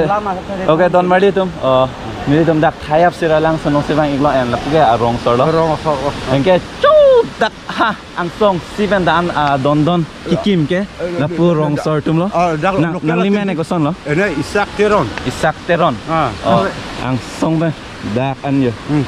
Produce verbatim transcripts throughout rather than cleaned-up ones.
Lama. Okay, don marli atum. Oh, nelitum dak Thai Apsera Langsun along si vang-iklo, en lapu ke arong sor lo. Arong sor lo. Anke chu dak ha angsong si pen dan, ah, don don kikim ke. Eh, lapu rong sor atum lo. Ah, dak nang, local nangli atum. Men ke koson lo? Ene Isak Teron. Isak Teron. Ah. Oh, angsong pen dak an yo. Hmm.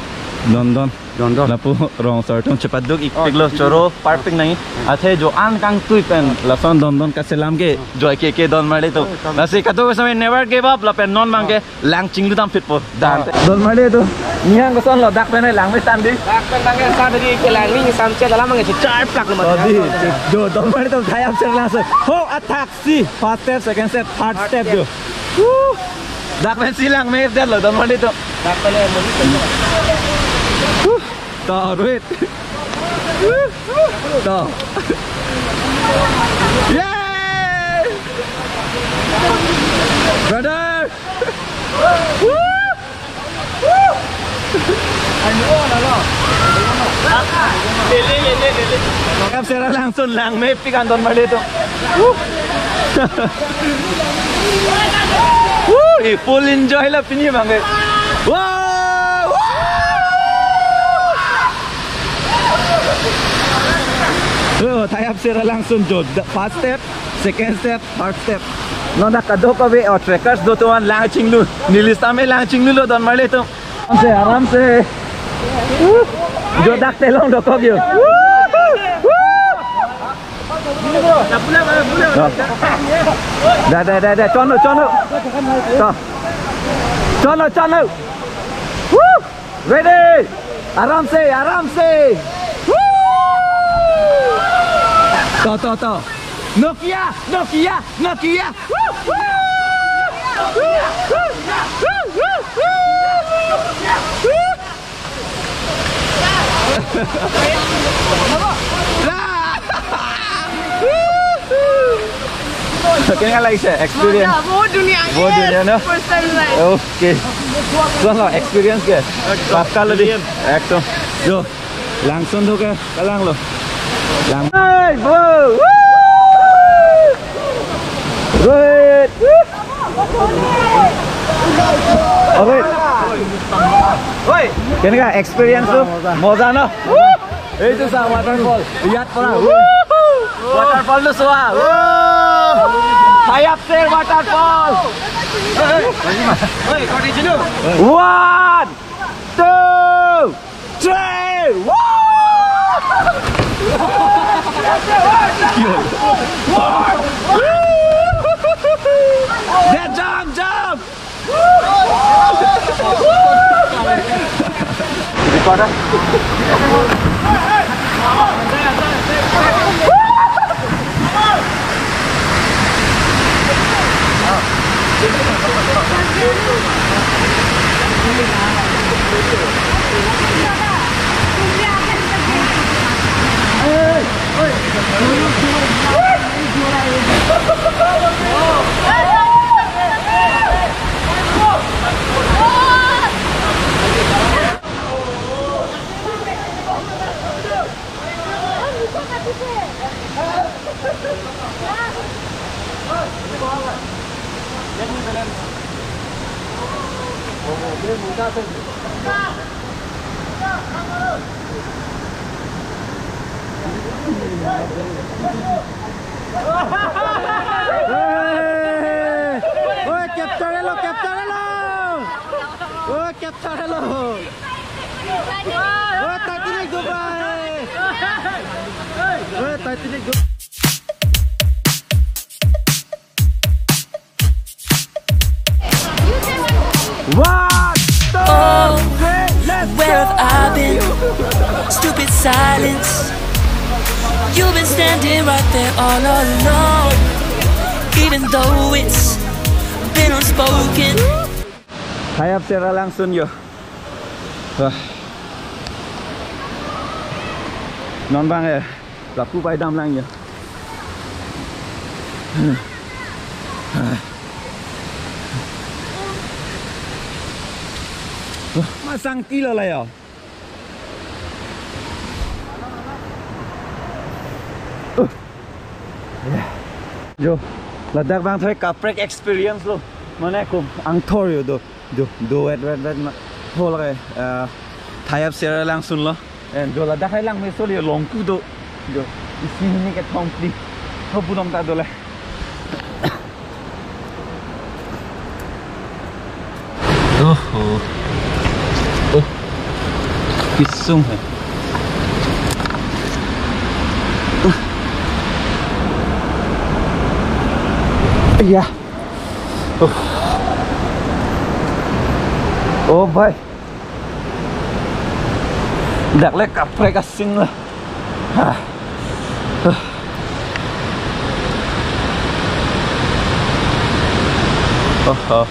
Don don. Don don. Lapu rong sor atum chepaduk-ikpiklo, oh, choro parpik nangji. Hmm. Athe jo an kangtui pen lason don don kaselam ke, hmm, joike ke don marli atum. Oh, lasi kadokave sami never give up lapen non abang ke, oh, lang chinglu dam phit po. Dan. Ah. Don marli atum. Nihang koson lo, dak pen lang me stand di. Dak pen lang me stand di, ke lang ni samche dalam nge char plak lo. Oh, di. Jo don marli atum Thai Apsera Langsun. Ho athak si. First step, second step, third step jo. Woo! Dak pen si lang me det lo don marli atum. Dak pen mo. Woo! To, Rohit. To. Yay! Brother! Woo! Thai Apsera Langsun lang mepik an don marli atum. Woo! Woo! Eh, full enjoy lo pini abang ke. Wow! Woo! Oh, Thai Apsera Langsun jo. The first step, second step, third step. Non dak kadokave, oh, trekkers do atum an lang chinglu. Neli sitame lang chinglulo don marli atum. Aram se, aram se. Jo dak telong dokok jo. Da, da, da, da. Chonlo, chonlo. To. Chonlo, chonlo. Woo! Ready? Aram se, aram se. Woo! To, to, to. Nokia, Nokia, Nokia. Woo! Woo! কেনেকা লাগিছে experience? মজা, বহুত ধুনীয়া। বহুত ধুনীয়া ন? Yes, first time ride। Okay। কোৱা ন, experience কি? একদম পাক্কা লবি। Brilliant। একদম। Jo, Langsun do ke, kalang lo. Lang. Hey, bro. Woo! Great. Alright. Oi, কেনেকা experience তো? মজা, মজা। মজা ন? এইটো চা, waterfall। ইয়াত পৰা। Waterfall টো চোৱা। Thai Apsera waterfall। Oi, continue। One, two, three. Woo! Dad, jump, jump! Record, ah? Oi, capture lo, capture lo. Oi, capture lo. Oi, Titanic Dubai. Oi, Titanic Dubai. One, two, three, let's go! Where have I been? Stupid silence. You've been standing right there all along. Even though it's been unspoken. Thai Apsera Langsun yo. Wah. Non bang eh. Lapu pai damlang yo. Masang tilo la yo. Uh. Ya. Jo, ladak bang thoi kaprek experience lo. Mane ko angthor yo do, do, do, wet, wet, wet, ma, ho lake, eh, Thai Upstairs langsunlo. Eh, do ladak hai lang meso le Longku do. Do, isi hini kethom phli. Ho budong ta do le. Oho. Oh. Kisung hai. Ya. Oh. Oh, bhai. Dak le kaprek asing la. Ah. Ah. Oh, oh.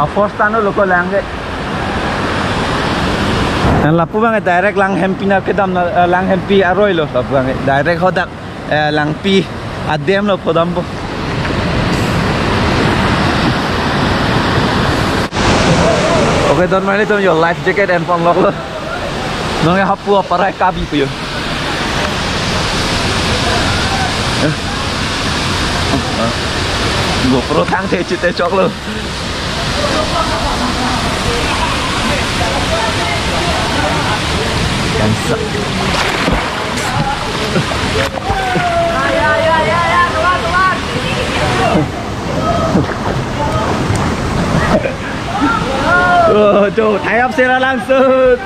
A first ano loko lang ke. Lapu abang direct Langhempi na kedam na, eh, Langhempi aroi lo lapu abang direct hadak, eh, Langpi adem lo phodampo. Okay, don mali tum yo life jacket en ponloklo. Nonke hapu aparai kabi puyo. Eh. GoPro thangthe chite choklo. Kansa. Oh, jo, Thai Upstairs langsung.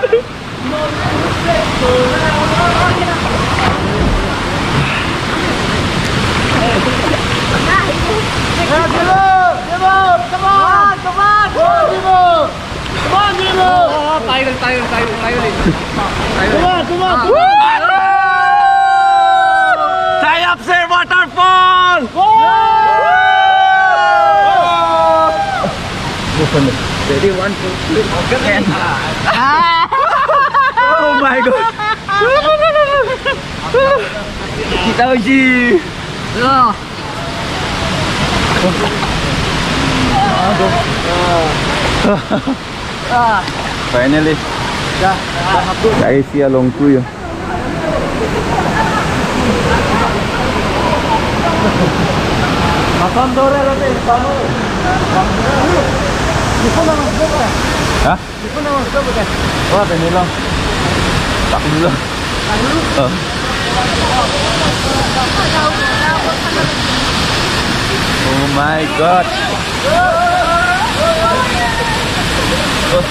Come on, come on, come on. Come on, Dimo. Come on, Dimo. Oh, tiger, tiger, tiger, tiger. Come on, come on, come on. Thai Upstairs waterfall. Whoa. Ready, one, two, three. Ah. Oh my God. Kita uji. Oh. Aduh. Ah. Finally. Dah, dah hapus. Saya isi along tu ya. Masam dore rate, kamu. Hah? Wah, ini lo. Tak dulu. Oh. Oh my God. Oh.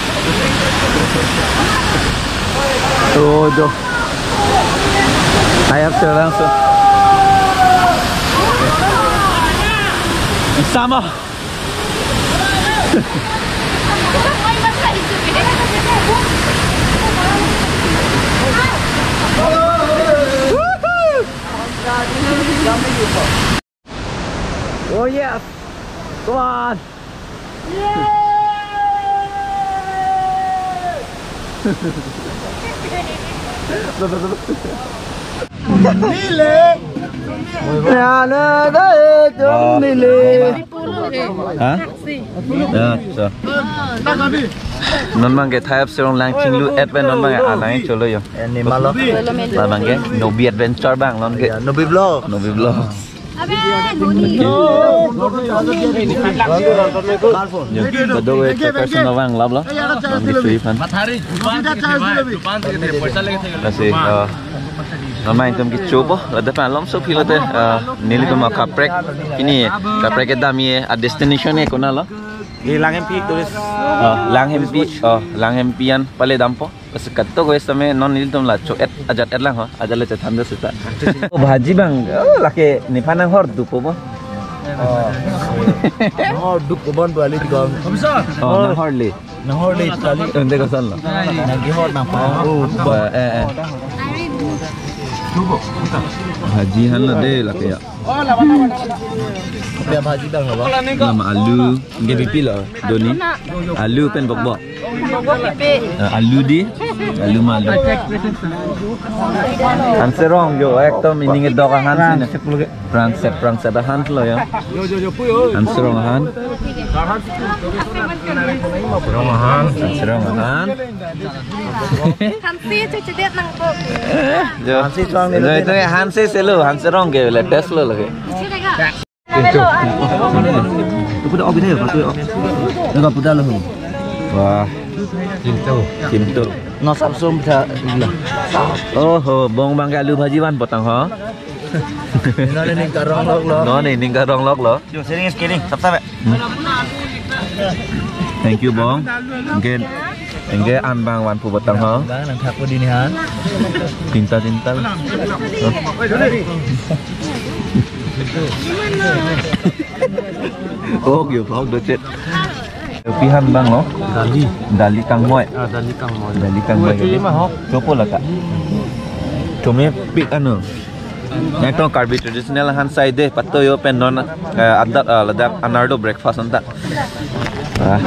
Tuh, tuh. Saya langsung. Sama. Oh yes. Come on. Mile. Mile. Hah? Ya, so. Non abang ke Thai Upstairs along lang chinglu advent non abang ke alang cholo yo. Ini malam. Labang ke Nobi Adventure abang non ke. Ya, Nobi Vlog. Nobi Vlog. Yo, bedo ke person abang lab lo. Abang ke Sui Fan. Kasi, uh, namai itum kecho po, ladak malom so philo te, uh, nelitum kaprek, ini kaprek kedam ye, a destination ye konat lo. Di Langhempi tourist. Oh, Langhempi, oh, Langhempi an pale dampo. Pas kato ko same non nelitum la cho-et ajat-et lang ho, ajat le chethan do seta. Oh, bhaji abang, oh, lake nephan nanghor dupo bo. Oh. Nanghor dupo bon bali di gom. Oh, nanghor le. Nanghor le kali. Ente koson lo? Nang kehor nang pa. Oh, ba, eh, eh. Bhaji han lo de lake ya. Dia bhaji abang lo ba. Lama alu, nge bipi lo, doni. Alu pen bokbok. Bokbok pipi. Eh, alu di. Alu malu. Hanserong jo, ekdom ining edok ahan sini. Prangset, prangset ahan lo ya. Hanserong ahan. Hanserong ahan. Hanserong ahan. Hansi cuci dia nang kok. Jo. Hansi chuang ni jo, lo itu dia. Hansi selo, Hanserong ke latest lo lagi. Cuci deh, Kak. Pintu. Itu puda obi deh, patu yo. Enggak puda lo. Wah. Pintu. Pintu. No Samsung bisa gila. Oh ho, bong bang ke alu bhaji van potang ho. Nona ning karong lok lo. Nona ning karong lok lo. Jo, sering sekali, sap sap. Thank you bong. Again. Anke an bang van pu potang ho. Bang nang thapu dini ha. Tinta tinta. Oh, yo vlog do chet. Pi han bang lo. Dali. Dali kangmoi. Ah, dali kangmoi. Dali kangmoi. Chuli ma ho. Chopo laka. Chome pik anu. Nangtum Karbi traditional han sai deh, patu yo pen non, eh, adak, eh, ladak anardo breakfast anta. Ah.